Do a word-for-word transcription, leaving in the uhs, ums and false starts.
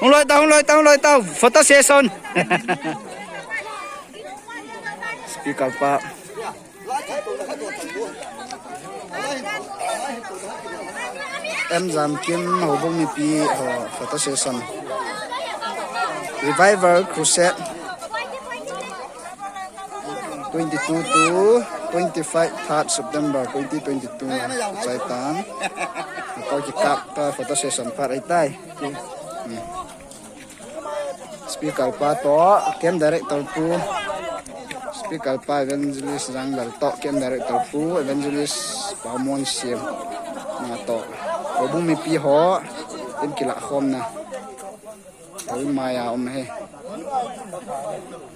Hung loi tau, hung loi tau, hung loi tau. Photo session. Speaker pa. M Jamkim, Houbung mipi ho photo session. Revival Crusade. Twenty-two to twenty-five, third September twenty twenty-two. Chai tan. Kau kikap ta photo session pat ai tai. Hmm. Speaker pa to, camp director pu. Speaker pa Evangelist Janglal to, camp director pu, Evangelist Pamon Siam. Na to. Houbung mipi ho, in kila khom na. Houbung maya um he.